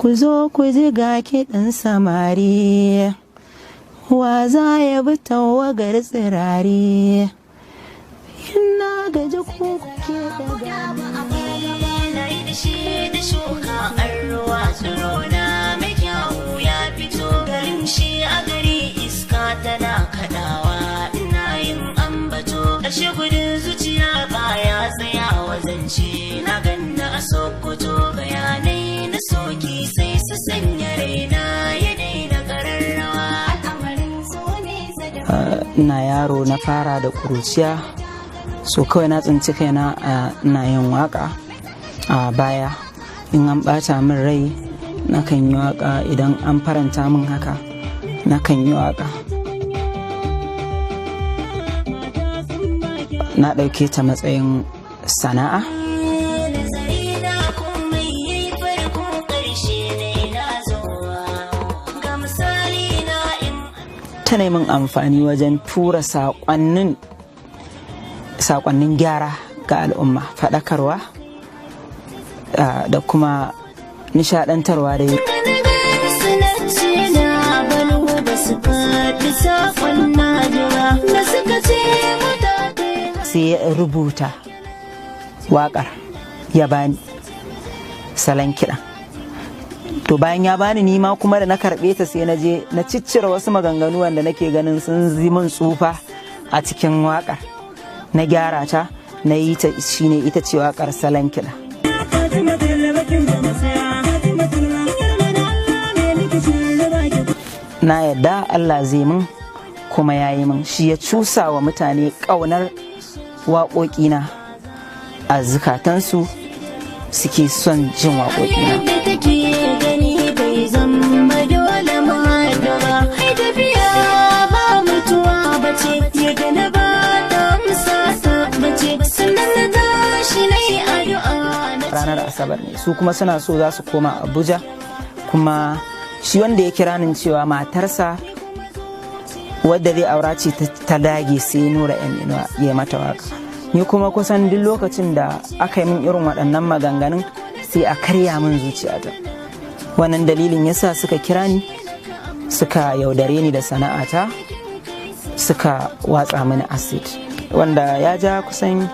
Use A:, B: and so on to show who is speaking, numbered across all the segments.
A: Ku zo ku ji ga kiɗan samari, wa za ya bi tawagar tsirari? Ina gaji ku kuke daga.
B: Na yi da shi da shuka an ruwa, tsiro na mai kyawu ya fito garin shi a gari, iska tana kaɗawa, ina yin ambato, ashe gudun zuciya baya tsayawa zance na ganna a Sokoto, bayanai na soki sai su sanya raina ya daina ƙararrawa.
A: Ina yaro na fara da ƙuruciya, so kawai na tsinci kaina a ina yin waka a baya. In an bata min rai nakan yi waka, idan an faranta min haka nakan yi waka. Na ɗauke ta matsayin sana'a.
B: Nazari na komai yayi farko ƙarshe ne na zowa ga misali na in
A: Ta min amfani wajen tura saƙonnin gyara ga al'umma, faɗakarwa da kuma nishaɗantarwa da sai ya rubuta waƙar ya bani salon kiɗan. To bayan ya bani, nima kuma da na karɓe ta sai na je na ciccire wasu maganganu wanda nake ganin sun yi min tsufa a cikin waƙar, na gyara ta na yi ta. Shine ita ce waƙar Salon Kiɗa. Na yadda Allah zai min kuma ya yi min. Shi ya cusa wa mutane ƙaunar waƙoƙina a zukatansu, suke son jin waƙoƙina.
B: Yadda take gani bai zama dole mu haɗu ba, ai tafiya ba mutuwa bace, yadda na ba ta amsa ta bace, sannan na tashi na yi addu'a na
A: Ranar Asabar ne, su kuma suna so za su koma Abuja. Kuma shi wanda ya kira ni cewa matarsa wadda zai aura ce ta dage sai Nura M Inuwa ya mata waka. Ni kuma kusan duk lokacin da aka yi min irin waɗannan maganganun sai a karya min zuciyata. Wannan dalilin yasa suka kira ni, suka yaudare ni da sana'ata, suka watsa mini acid wanda ya ja kusan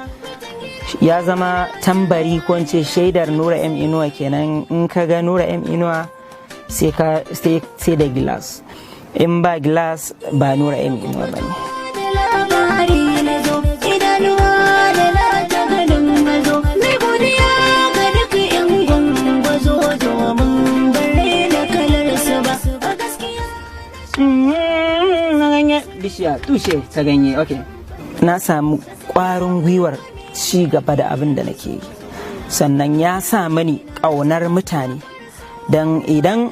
A: ya zama tambari ko in ce shaidar Nura M Inuwa kenan. In ka ga Nura M Inuwa sai ka sai da gilas, in ba gilas ba Nura M Inuwa ba ne.
B: Da labari na zo idanuwa da na ta ganin mazo mai godiya ga duk yan gwangwazo domin bare da kalarsa ba a gaskiya.
A: Na ganye bishiya tushe ta ganye, okay. Na samu ƙwarin gwiwar ci gaba da abin da nake yi, sannan ya sa mani ƙaunar mutane, don idan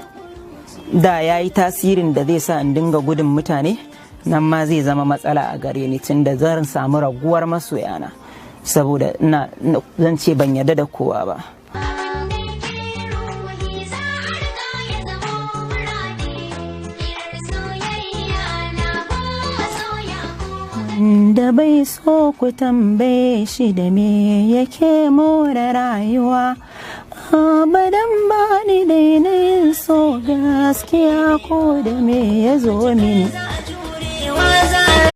A: da ya yi tasirin da zai sa in dinga gudun mutane, nan ma zai zama matsala a gare ni, tun da zan samu raguwar masoyana, saboda ina zan ce ban yarda da kowa ba. Da bai so ku tambaye shi da me yake more rayuwa, abadan ba ni daina yin so gaskiya ko da me ya zo mini.
B: Za a jurewa za a